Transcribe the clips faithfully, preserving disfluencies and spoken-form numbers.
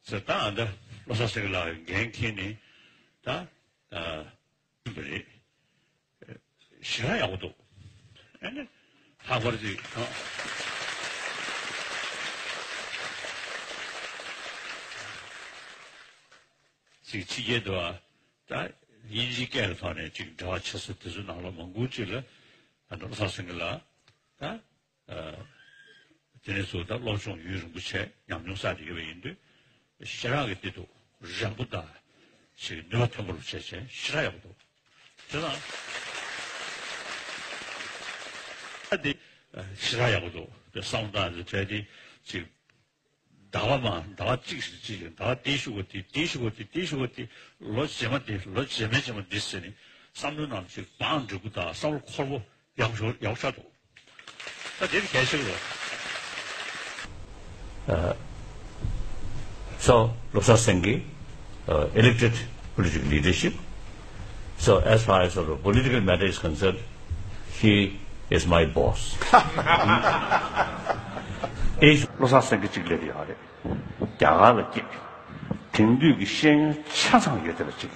ཟེར། ད་ཨ་ད་བློ་བཟང་སེང་གེ་ལགས་འགན་འཁྱེར་ནས་ད་ཨ་ཡིན་པ་རེད། ཞེ་དྲག་ཡག་པོ་འདུག་ཨ་ནི་ལྷག་པར་ཅིག་ཨ་ཅིག་ཕྱི་རྒྱལ་དུ་ཨ་ད་དབྱིན་ཇིའི་སྐད་ལ་ཐོག་ནས་ཅིག་འབྲེལ་བ་བྱེད་ས་དེ་ཚོའི་ནང་ལ་མང་པོ་ཅིག་ལ་ཨ་ད་བློ་བཟང་སེང་གེ་ལགས་ད། དེ་ནས་ཚུར་ད་སློབ་སྦྱོང་ཡུན་རིང་པོ་བྱས་ཉམས་མྱོང་བསགས་ཏེ་ཡོད་པ་ཡིན་དུས། ཞེ་དྲག་གི་དེ་འདུག་རན་པོ་དང་ཞིག་ནུས་པ་ཐོན་པོ་བྱས་བྱས་ཞེ་དྲག་ཡག་པོ་འདུག་དེ་དང་། ད་དེ་ཞེ་དྲག་ཡག་པོ་འདུག་དེ་བསམ་སྟངས་དེ་གལ་ཏེ་ཅིག་ཟླ་བ་མ་ཟླ་བ་གཅིག་ཞིག་གཅིག་ཟླ་བ་དེ་ཞུ་བ་དེ་དེ་ཞུ་བ་དེ་དེ་ཞུ་བ་དེ་ལོ་རྗེས་མ་དེ་ལོ་རྗེས་མའི་རྗེས་མ་དེ་ཟེར་ནས་བསམ་བློའི་ནང་ཅིག་བང་འགྲིག་པོ་དང་བསམ་བློ་འཁོར་པོ། ཡག་ཤོས་ཡག་ཤོས་འདུག་ད་དེ་གལ་ཆེ་རེད། So, Lobsang Sangay, uh, elected political leadership. So, as far as the political matter is concerned, he is my boss. ཨེ། བློ་བཟང་སེང་གེ་གཅིག་སླེབས་ཡོད་རེད། རྒྱ་གར་ལ་སྐྱེས། དེང་དུས་ཀྱི་ཤེས་ཡོན་ཆ་ཚང་ཡོད་བསྡད་པ་གཅིག་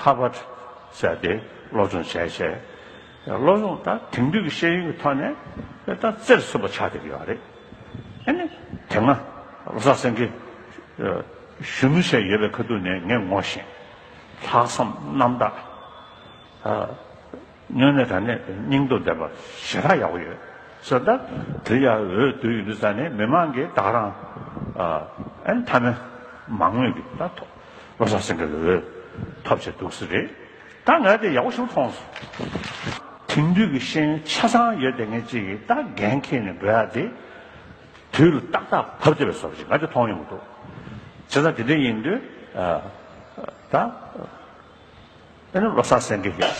ཧར་བར་ཟེར་ཏེ་སློབ་སྦྱོང་བྱས་བྱས། སློབ་སྦྱོང་ད་དེང་དུས་ཀྱི་ཤེས་ཡོན་གྱི་ཐོག་ནས་ད་རྩེར་སོན་པ་ཆགས་བསྡད་ཀྱི་ཡོད་རེད། ཨ་ནི་དེ་སྔ་བློ་བཟང་སེང་གེ་ཞུ་མི་བྱས་ཡོད་པའི་ཁ་ཐུག་ནས་ངས་ངོ་ཤེས། ལྷག་བསམ་རྣམ་དག་དངོས་གནས་དྲང་གནས་སྙིང་སྟོབས་ལྡན་པ་ཞེ་དྲག་ཡག་པོ་ཡོད་ཟེར། ད་དེ་ཡར་འོས་བསྡུ་ཡོང་དུས་ཙ་ནས་མི་མང་གིས་ད་ག་རང་ཨ་ནི་མཐའ་མའི་མང་མོས་ཀྱི་ད་ཐོག་བློ་བཟང་སེང་གེ་ལ་འོས་ཐོབ་བྱས་འདུག་ས་རེད། ད་ང་དེ་ཡག་པོ་ཞིག་མཐོང་སོང་། དེང་དུས་ཀྱི་ཤེས་ཡོན་ཆ་ཚང་ཡོད་བསྡད་མཁན་ཅིག་གིས་ད་འགན་འཁྱེར་ནས་འགྲོ་ཡག་དེ་དུས་ལ་ཏག་ཏག་བབས་བསྡད་པའི་བཟོ་འདྲ་ཅིག་ང་དེ་མཐོང་ཡོང་གི་འདུག་བྱས་ཙང་དེ་འདྲ་ཡིན་དུས་ཨ་ད། Then Lobsang Sangay here.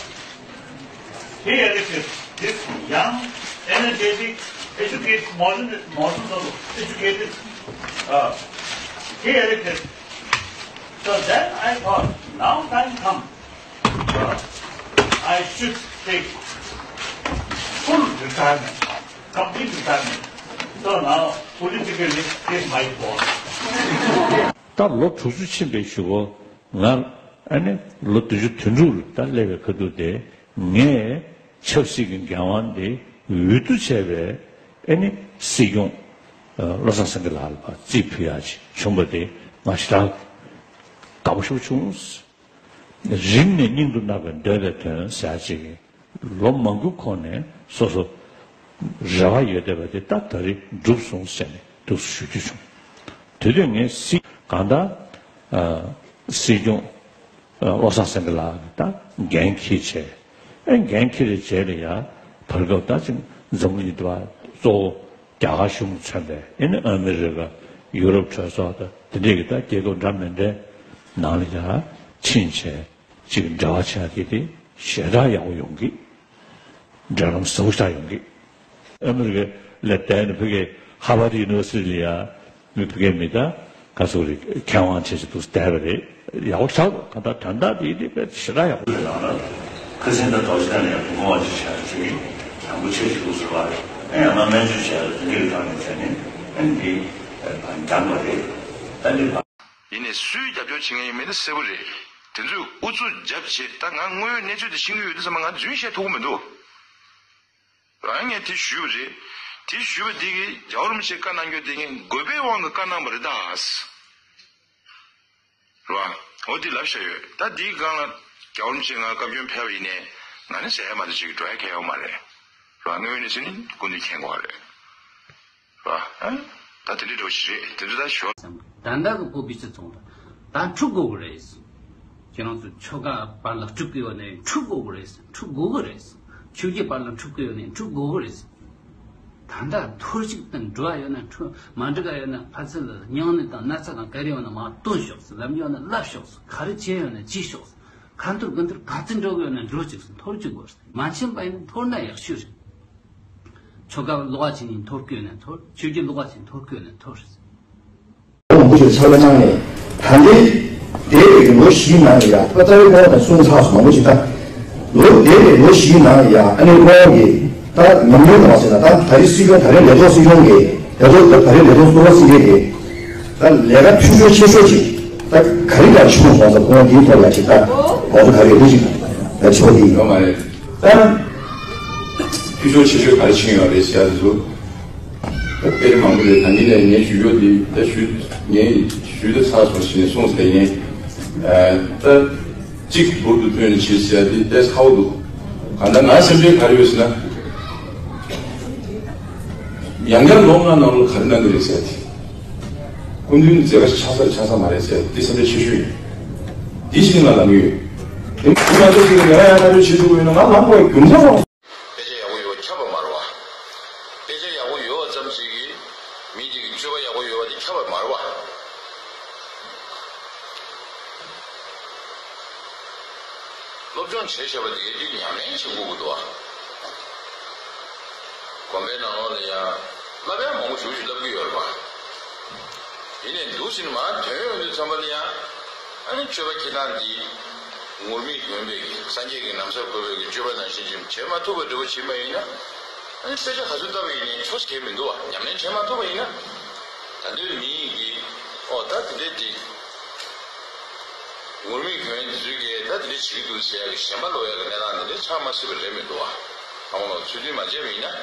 He elected this young, energetic, educated, modern, modern sort of educated, uh, he elected. So then I thought, now time come, uh, I should take full retirement, complete retirement. So now politically, he is my boss. ད་ལོ་དྲུག་ཅུ་ཕྱིན་པའི་གཞུག་གུ་ང་ཨ་ནི་ལོ་བདུན་ཅུ་དོན་དྲུག་ལ་ད་སླེབས་པའི་ཁ་ཐུག་དེ་ངས་ཆབ་སྲིད་ཀྱི་འགན་དབང་དེ་འོས་བསྡུ་བྱས་པའི་ཨ་ནི་སྲིད་སྐྱོང་བློ་བཟང་སེང་གེ་ལགས་ལ་ཕར་རྩིས་ཕུལ་ཡག་ཅིག་བྱུང་བ་དེ་ང་ཞེ་དྲག་དགའ་པོ་ཞེ་པོ་བྱུང་། རིང་ནས་སྙིང་དུ་བརྣག་པའི་འདོད་པའི་དོན་ཟེར་ཡག་ཅིག་ལོ་མང་པོའི་གོང་ནས་སོ་སོ་རེ་བ་ཡོད་བསྡད་པ་དེ་ད་ད་རེས་འགྲུབ་སོང་ཟེར་ནས་འདུག་ཞུ་རྒྱུ་བྱུང་། དེ་དུས་ངས་སྲིད་གང་ལྟར་སྲིད་སྐྱོང་བློ་བཟང་སེང་གེ་ལགས་ཀྱིས་ད་འགན་འཁྱེར་བྱས། ཨེ་འགན་འཁྱེར་བའི་རྗེས་ལ་ཡང་བར་སྐབས་ད་ཅིག་འཛམ་གླིང་འདི་པ་གཙོ་བོ་རྒྱ་གར་གཞུང་མཚོན་པའི་ཨེ་ནི་ཨ་མི་རི་ཀ་ཡུ་རོབ་གྲོས་ཚོགས་དང་དེ་འདྲས་ཀྱི་ད་རྒྱལ་ཁབ་འདྲ་མི་འདྲའི་ནང་ལ་ཡང་ཕྱིན་བྱས། ཅིག་འབྲེལ་བ་བྱས་དེ་དེ་ཞེ་དྲག་ཡག་པོ་ཡོང་གི། འབྲེལ་ལམ་ཟབ་པོ་ཞིག་ཡོང་གི། ཨ་མི་རི་ཀའི་ལ་བསྡད་ནས་ཕ་གིའི་ཧར་ཝར་ཌི་ཡུ་ནི་ཝར་སི་ཊི་ལ་ཡ་མི་ཕ་གིའི་མི་ད་ག་ཚོད་རེད་མཁས་དབང་བྱས་ཤིག་འདུག་བསྡད་པ་རེད། ཡག་པོ་ཞིག་འདུག་ག་ད་དོན་དག་དེ་དེ་དཔེ་ཞེ་དྲག་ཡག་པོ་རེད། ཁ་སང་ད་དོགས་ཅི་ད་ནས་ཡང་དུ་མོ་བ་ཅི་བྱས་ཅིག་ཡང་པོ་ཆེ་ཞིག་འདུག་ཟེར་བ་རེད། ཨ་ཡང་ན་སྨན་བཅོས་བྱས་ལ་དུས་འགྱུར་གང་ནས་བྱས་ནས་ཨ་ནི་དེ་འགྲངས་པ་རེད། ད་འདི། ཡིན་ནའི་སུས་རྒྱབ་སྐྱོར་བྱེད་མཁན་ཡིན་མིན་ནི་གསལ་པོ་རེད། དེ་ཚོས་ཨུ་ཚུགས་རྒྱབ་བྱེད། ད་ང་དངོས་ཡོད་གནས་ཚུལ་དེ་ཤེས་ཀྱི་ཡོད་དུས་ཙམ་པ་ང་རྫུན་བཤད་ཐུབ་ཀྱི་མི་འདུག་རང་ངས་དེ་ཞུས་པ་རེད། དེ་ཞུས་པ་དེ་གིས་རྒྱལ་བ་རིན་པོ་ཆེས་བཀའ་གནང་རྒྱུ་དེ་ངས་དགོས་པའི་དབང་གིས་བཀའ་གནང་བ་རེད་ད། རེད་བ། འོ་དེ་ལབ་བཞག་ཡོད། ད་དེའི་སྒང་ལ་རྒྱལ་བ་རིན་པོ་ཆེ་ང་སྐབས་བཅོ་ལྔ་ཕེབས་པ་ཡིན་ནའི་ང་ནི་ཟེར་ཡ་མ་གཏོགས་ཅིག་འགྲོ་ཡ་གང་ཡང་ཡོད་མ་རེད། རེད་བ། དངོས་ཡོད་གནས་ཚུལ་ནི་སྐུ་མདུན་མཁྱེན་གྱི་ཡོད་རེད། རེད་བ། ཨ། ད་དེ་འདྲའི་འགྲོ་ཞིག་རེད། དེ་ཚོ་ད་ཞོར། ད་ལྟ་གི་བོད་པའི་སྤྱི་ཚོགས་ལ་ད་འཁྲུག་དགོས་ཀྱི་རེད། ཁྱེད་རང་ཚོ་ཆོལ་ཁ་བར་ལ་འཁྲུག་གི་ཡོད་ནའི་འཁྲུག་དགོས་ཀྱི་རེད། འཁྲུག་དགོས་ཀྱི་རེད། ཆོས་བརྒྱུད་བར་ལ་འཁྲུག་གི་ཡོད་ནའི་འཁྲུག་དགོས་ཀྱི་རེད། ད་ལྟ་ཐོར་ཅིག་དང་འགྲོ་བ་ཡོད་ན་འཁྲུག་མ་འགྲིག་ག་ཡོད་ན་ཕ་ཚུལ་ལ་སྙིང་ནད་དང་ན་ཚ་དང་ག་རེ་ཡོད་ན་མར་སྟོན་ཤོག་ཟེར། ལབ་ཡོད་ན་ལབ་ཤོག་ཟེར། ག་རེ་བྱས་ཡོད་ན་བྱས་ཤོག་ཟེར། ཁ་འཐོར་དགུ་འཐོར་ག་ཚོད་འགྲོ་གི་ཡོད་ན་འགྲོ་ཅིག་ཟེར། འཐོར་ཅིག་དགོས་ཟེར། མ་ཕྱིན་པ་ཡིན་ན་འཐོར་ན་ཡག་ཤོས་རེད། ཆོལ་ཁ་ལོགས་ཀ་ཅིག་ནས་འཐོར་གི་ཡོད་ན་འཐོར། ཆོས་བརྒྱུད་ལོགས་ཀ་ཅིག་འཐོར་གི་ཡོད་ན་འཐོར་ཟེར། མང་པོ་ཞིག་ཕྱག་ལས་གནང་ནས་ད་ལྟའི་འདས་པའི་ལོ་བཞིའི་ནང་ལ་ཡ་ད་རྩ་བའི་སྐོར་དང་གསུང་ཚགས་སུ་མང་པོ་ཞིག་ད་ལོ་འདས་པའི་ལོ་བཞིའི་ནང་ལ་ཡ་ཨ་ནེ་ཁོང་གིས་ད་ཉམས་མྱོང་དང་ཟེར་ན་ད་ད་རེས་སྲིད་སྐྱོང་ད་རེས་ལས་ཐོག་སྲིད་སྐྱོང་གིས་ལས་ཐོག་ད་རེས་ལས་ཐོག་སྲིད་སྐྱོང་གིས་ ད་ལས་ཀ་འཐུས་ཤོར་ཆེ་ཤོས་ཅིག་ད་ག་རེ་ལ་ཕྱི་མ་ཧོང་ས་ཁོང་འདིའི་ཐོག་ལ་ཅིག་ད་ཧོང་ས་ག་རེ་རེ་ཅིག་ད་ཆོག་དེ་ཡིན་ཡོད་མ་རེད། ད་འཐུས་ཤོར་ཆེ་ཤོས་ག་རེ་ཕྱིན་ཡོད་རེད་ཟེར་ཡ་དེ་ཚོ་ད་དཔེ་མང་པོ་རེད། ད་ཉིན་ནས་ངས་ཞུ་ཡོད་དེ་ད་ཞུ་ངས་ཞུ་ད་ཚར་སོང་ཞེས་ནས་གསུངས་ཟེར་ཡིན། ད་གཅིག་འབུར་དུ་ཐོན་ནས་བྱེད་ཟེར་ཡ་དེ་ཏེས་ཁ་བོ་འདུག་གང་ལྟར་ང་སེམས་ཁྲལ་ག་རེ་ཡོད་ཟེར་ན། ཡང་བསྐྱར་ལོ་ལྔ་ནང་ལོ་ག་རེ་གནང་གི་རེད་ཟེར་ཏེ། སྐུ་མདུན་མཛད་པ་ཆགས་ས་ཆགས་ས་མ་རེད་ཟེར་ཏེ་སེམས་ཁྲལ་ཆེ་ཤོས་ཡིན། འདི་ཞིག་ང་ལ་ངུས་ཡོད། དེ་མ་ང་ཚོ་ཞིག་ལ་ཡང་ཡང་ཐག་གཅོད་བྱེད་ཐུབ་ཡོད་ན་ང་ལངས་དགོས་རྒྱུ་མཚན་རོགས། དཔེ་ཆ་ཡག་པོ་ཡོད་པ་ཁྱབ་པ་མ་རེད་བ། དཔེ་ཆ་ཡག་པོ་ཡོད་པ་ཙམ་ཞིག་གིས་མི་དེ་གི་སྤྱོད་པ་ཡག་པོ་ཡོད་པ་དེ་ཁྱབ་པ་མ་རེད་བ། སློབ་སྦྱོང་བྱས་བྱས་པ་དེ་གའི་དུས་ཉམས་ལེན་བྱེད་དགོས་ཀྱི་འདུག་ཨ། དགོན་པའི་ནང་ལོགས་ལ་ཡང་བསླབ་ཡ་མང་པོ་ཞེ་པོ་ཅིག་བསླབ་ཀྱི་ཡོད་རེད་པ། ཡིན་ནའི་འདུག་ཟིན་མ་དོན་ཡོང་དུས་ཙམ་པ་ལ་ཡང་ཨ་ནི་སྤྱོད་པ་འཁྱེར་སྟངས་འདི་ངུར་སྨྲིག་གྱོན་པའི་སངས་རྒྱས་ཀྱི་ན་བཟའ་གོན་པའི་གི་སྤྱོད་པ་ནང་བཞིན་ཅིག་བྱེད་མ་ཐུབ་པ་འདྲ་པོ་བྱེད་པ་ཡིན་ན་ཨ་ནི་དཔེ་ཆ་ག་ཚོད་ལྟ་བ་ཡིན་ནའི་ཆོ་ག་མི་འདུག་བ། ཉམས་ལེན་བྱེད་མ་ཐུབ་པ་ཡིན་ན་ད་འདོད་མི་ཡིན་གི་ཨོ་ད་དེ་འདྲས་འདི། ངུར་སྨྲིག་གྱོན་འདི་ཚོས་ཀྱིས་ད་དེ་འདྲ་བྱེད་ཀྱི་འདུག་ཟེར་ཡག་གི་ཞེན་པ་ལོག་ཡག་གི་གནས་སྟངས་འདི་འདྲ་ཆགས་མ་སྲིད་པ་རེད་མི་འདུག་ཨ། ཨ་མ་ལོག་ཚུལ་མཐུན་མ་བྱས་པ་ཡིན་ན།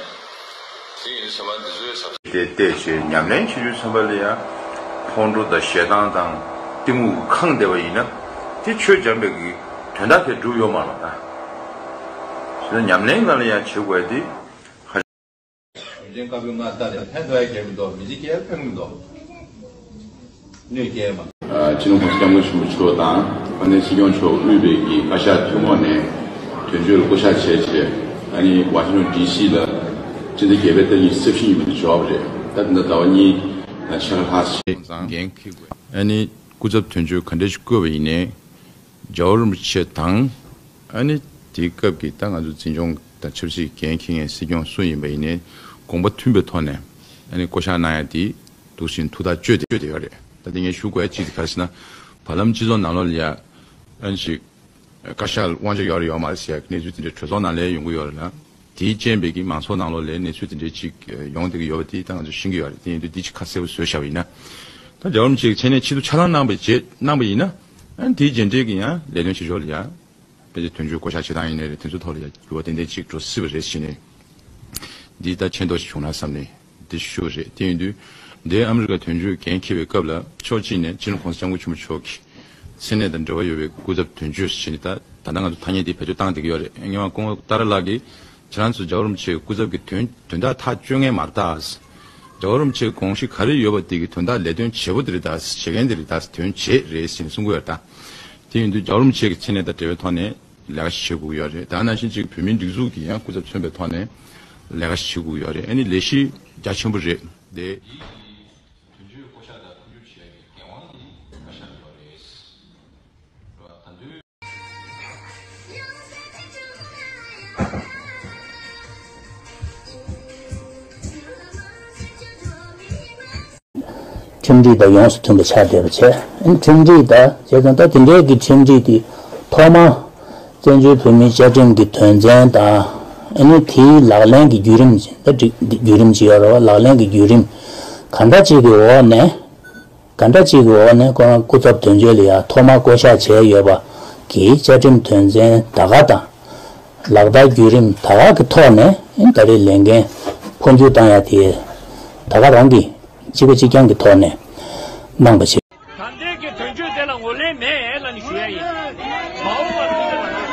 དེ་ཡིན་དུས་ཚང་མ་འདི་ཚོའི་ས་དེ་བལྟས་བྱས་ཉམས་ལེན་བྱེད་དུས་ཚང་མ་ལ་ཡང་ཁོང་ཁྲོ་དང་ཞེ་སྡང་དང་གཏི་མུག་གིས་ཁེངས་བསྡད་པ་ཡིན་ན་དེ་ཆོས་སྦྱངས་པའི་གི་དོན་དག་དེ་འགྲུབ་ཡོད་མ་རེད་ད། བྱས་ན་ཉམས་ལེན་སྒང་ལ་ཡང་བྱེད་དགོས་ཏེ། གཞོན་སྐྱེས་བཀའ་པོད་ལྔ་ལྟ་ནས་ཕན་ཐོགས་ཡ་གལ་མི་འདུག་མི་ཚེ་སྐྱེལ་ཕན་མི་འདུག་གནོད་སྐྱེལ་མ། སྤྱི་ནོར་༸གོང་ས་༸སྐྱབས་མགོན་ཆེན་པོ་མཆོག་དང་དཔལ་ལྡན་སྲིད་སྐྱོང་མཆོག་དབུས་པའི་གི་བཀའ་ཤག་ཐུན་མོང་ནས་དོན་གཅོད་བསྐོ་གཞག་བྱས་བྱས་ཨ་ནི་ཝ་ཤིང་ཊོན་ཌི་སི་ལ་སྤྱི་ཟླ་བརྒྱད་པའི་ཏ་རིག་ཉི་ཤུ་རྩ་བཞི་ཉིན་མོ་དེ་འབྱོར་བ་རེད། ད་དེ་འདྲ་ཟླ་བ་གཉིས་ཕྱེད་ཀ་ལྷག་ཅིག་འགན་འཁྱེར་དགོས། ཨ་ནི་སྐུ་ཚབ་དོན་གཅོད་ག་འདྲ་ཞིག་བསྐོས་པ་ཡིན་ནའི། རྒྱལ་བ་རིན་པོ་ཆེ་དང་། ཨ་ནི་དེའི་སྐབས་ཀྱི་ད་ང་ཚོ་འཛིན་སྐྱོང་དང་ཆབ་སྲིད་འགན་འཁྱེར་མཁན་སྲིད་སྐྱོང་སུ་ཡིན་པ་ཡིན་ནའི་དགོངས་པ་མཐུན་པའི་ཐོག་ནས་ཨ་ནི་བསྐོ་གཞག་གནང་ཡ་དེ་འདུག་བཞིན་ཐུགས་ཐག་གཅོད་དེ་གཅོད་དེ་ཡོད་རེད། ད་དེ་ངས་ཞུ་དགོས་ཡ་གཅིག་དེ་ག་རེ་ཟེར་ན། བར་ལམ་སྤྱི་ཚོགས་ནང་ལོགས་ལ་ཡ་ཨ་ནི་ཞིག་བཀའ་ཤག་དབང་ཆ་ཡོད་རེད་ཡོད་མ་རེད་ཟེར་ཡ་གི་གནས་ཚུལ་དེ་འདྲའི་གྲོས་ཚོགས་ནང་ལ་ཡོང་གི་ཡོད་རེད་ལ། དེའི་རྐྱེན་པས་ཀྱི་མང་ཚོགས་ནང་ལོགས་ལ་གནས་ཚུལ་དེ་འདྲའི་ཅིག་ཡོང་བསྡད་ཀྱི་ཡོད་པ་དེ་ད་ང་ཚོས་ཤེས་ཀྱི་ཡོད་རེད། དེ་ཡིན་དུས་འདི་ཅིག་ཁ་གསལ་པོ་བཟོས་བཞག་པ་ཡིན་ན། ད་རྒྱལ་བ་རིན་པོ་ཆེ་གི་མཚན་གནས་ཆེད་དུ་ཆ་ཚང་གནང་བའི་རྗེས་གནང་བ་ཡིན་ན། ཨ་ནི་དེའི་རྗེས་འབྲེལ་གྱི་ཡང་ལས་དོན་བྱེད་ཕྱོགས་ལ་ཡང་ཕལ་ཆེར་དོན་གཅོད་བསྐོ་གཞག་བྱེད་སྟངས་ཡིན་ནའི་རེད། དེ་ཚོའི་ཐོག་ལ་ཡང་འགྱུར་བ་ཏན་ཏན་ཅིག་འགྲོ་སྲིད་པ་རེད་ཟེར་ནས། འདི་ལྟར་མཁྱེན་རྟོགས་ཤིག་བྱུང་ན་བསམ་ནས་འདི་ཞུ་བ་རེད། དེ་ཡིན་དུས་འདིའི་ཨ་མི་རི་ཀ་དོན་གཅོད་འགན་འཁྱེར་བའི་སྐབས་ལ་ཕྱོགས་གཅིག་ནས་སྤྱི་ནོར་༸གོང་ས་༸སྐྱབས་མགོན་ཆེན་པོ་མཆོག་གི་མཚན་གནས་དང་འབྲེལ་བ་ཡོད་པའི་སྐུ་ཚབ་དོན་གཅོད་ཟེར་ནས་ད་ད་ལྟ་ང་ཚོ་ཐ་སྙད་འདི་བེད་སྤྱོད་བཏང་བསྡད་ཀྱི་ཡོད་རེད། ངས་མ་སྐུ་ངོ་ཏཱ་ར་ལགས་ཀྱིས་ཁྱེད་རང་ཚོ་རྒྱལ་བ་རིན་པོ་ཆེའི་སྐུ་ཚབ་ཀྱི་དོན་དོན་དག་ཐག་གཅོད་མཁན་མ་རེད་ད། རྒྱལ་བ་རིན་པོ་ཆེའི་དགོངས་གཞི་ག་རེ་ཡོད་པ་དེ་གི་དོན་དག་ལས་དོན་བྱེད་པོ་དེ་རེད་ད། བྱེད་མཁན་དེ་རེད་ད། དོན་བྱེད་རེད་ཟེར་ནས་གསུང་གི་ཡོད་རེད་ད། དེ་ཡིན་དུས་རྒྱལ་བ་རིན་པོ་ཆེ་གི་མཚན་གནས་དང་འབྲེལ་བའི་ཐོག་ནས་ལས་ཀ་ཞིག་བྱེད་དགོས་ཀྱི་ཡོད་རེད། ད་ནང་བཞིན་གཅིག་བོད་མིའི་སྒྲིག་འཛུགས་ཀྱི་ཡང་སྐུ་ཚབ་མཚོན་པའི་ཐོག་ནས་ལས་ཀ་ཞིག་བྱེད་དགོས་ཀྱི་ཡོད་རེད། ཨ་ནི་ལས་གཞི་རྒྱ་ཆེན་པོ་རེད་དེ། དོན་གཅོད་བསྐོ་གཞག་དང་མཐུན་འགྱུར་བྱེད་ཡག་གི་འགན་དབང་དེ་བཀའ་ཤག་ལ་ཡོད་རེད། ད་དུང་ཁྲིམས་སྒྲིག་དང་ཡོངས་སུ་མཐུན་པ་ཆགས་བསྡད་པ་བྱས། ཨ་ནི་ཁྲིམས་སྒྲིག་དང་བྱས་ཙང་ད་དེ་འདྲའི་གི་ཁྲིམས་སྒྲིག་དེ་ཐོག་མ་བཙན་བྱོལ་བོད་མིའི་བཅའ་ཁྲིམས་ཀྱི་དོན་ཚན་དང་ཨ་ནི་དེའི་ལག་ལེན་གྱི་བརྒྱུད་རིམ་ད་སྒྲིག་བརྒྱུད་རིམ་ཅིག་ཡོད་རེད་བ། ལག་ལེན་གྱི་བརྒྱུད་རིམ་ག་འདྲ་ཅིག་གི་འོག་ནས། ག་འདྲ་ཅིག་གི་འོག་ནས་ཁོ་རང་སྐུ་ཚབ་དོན་གཅོད་ལ་ཡང་ཐོག་མར་བསྐོ་གཞག་བྱས་ཡོད་པ་གི་བཅའ་ཁྲིམས་དོན་ཚན་ད་ག་དང་། ལག་བསྟར་བརྒྱུད་རིམ་ད་ག་གི་ཐོག་ནས་ད་རེས་ལས་འགན་འཕོ་འགྱུར་བཏང་ཡ་དེ་ད་ག་རང་གི་གཅིག་པ་གཅིག་རྐྱང་གི་ཐོག་ནས་གནང་པ་བྱས། ད་ལྟའི་གི་དོན་གཅོད་དེ་ལ་ངོས་ལེན་མེད་ལབ་ནས་ཞུ་ཡ་ཡིན། མ་འོངས་པར་འདི་འདྲ་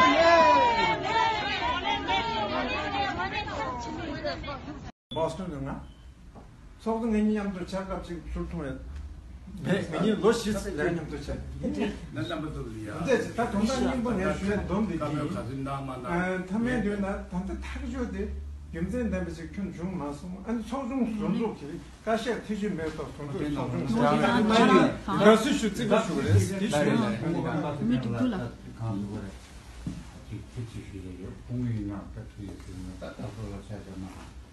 ལ། Boston་དུ་ང་། ཚོགས་གཙོ་ངེད་གཉིས་མཉམ་དུ་ཆ་སྐབས་གཅིག་ཚུར་ཐུག་རེད། ངེད་གཉིས་ལོ་བཞི་ཙམ་ལས་ཀ་མཉམ་དུ་བྱས། ད་རྣམ་པ་ཚོ་ལ་ཡ། འདི་ད་དོན་དག་སྙིང་པོ་ངས་ཞུས་འདོན་འདི་གི་ཡིན། མཐའ་མའི་དུས་ན་ད་ལྟ་ཐག་གཅོད་དེ་རྒྱུ་མཚན་ལྡན་པ་ཞིག་ཁྱོན་བྱུང་མ་སོང་། ཨ་ནི་ཚོགས་ཆུང་ཟུར་འཛུགས་ཀྱིས་བཀའ་ཤག་ཐེ་བྱུས་མེད་ཐོག་ཟུར་འཛུགས་ཚོགས་ཆུང་ཟུར་འཛུགས་དགའ་བསུ་ཞུ་རྩིས་པ་ཞུ་རེད། འདི་ཞུ་ན་མི་འདུག་ལ། གཅིག་ཐེ་བྱུས་ཞུས་ཡོད། ཁོང་ཡིན་ན་ད་ཐུག་ཡོད་ཟེར་ན་ད་ད་ཚོ་ལ་ཆ་བཞག་ན།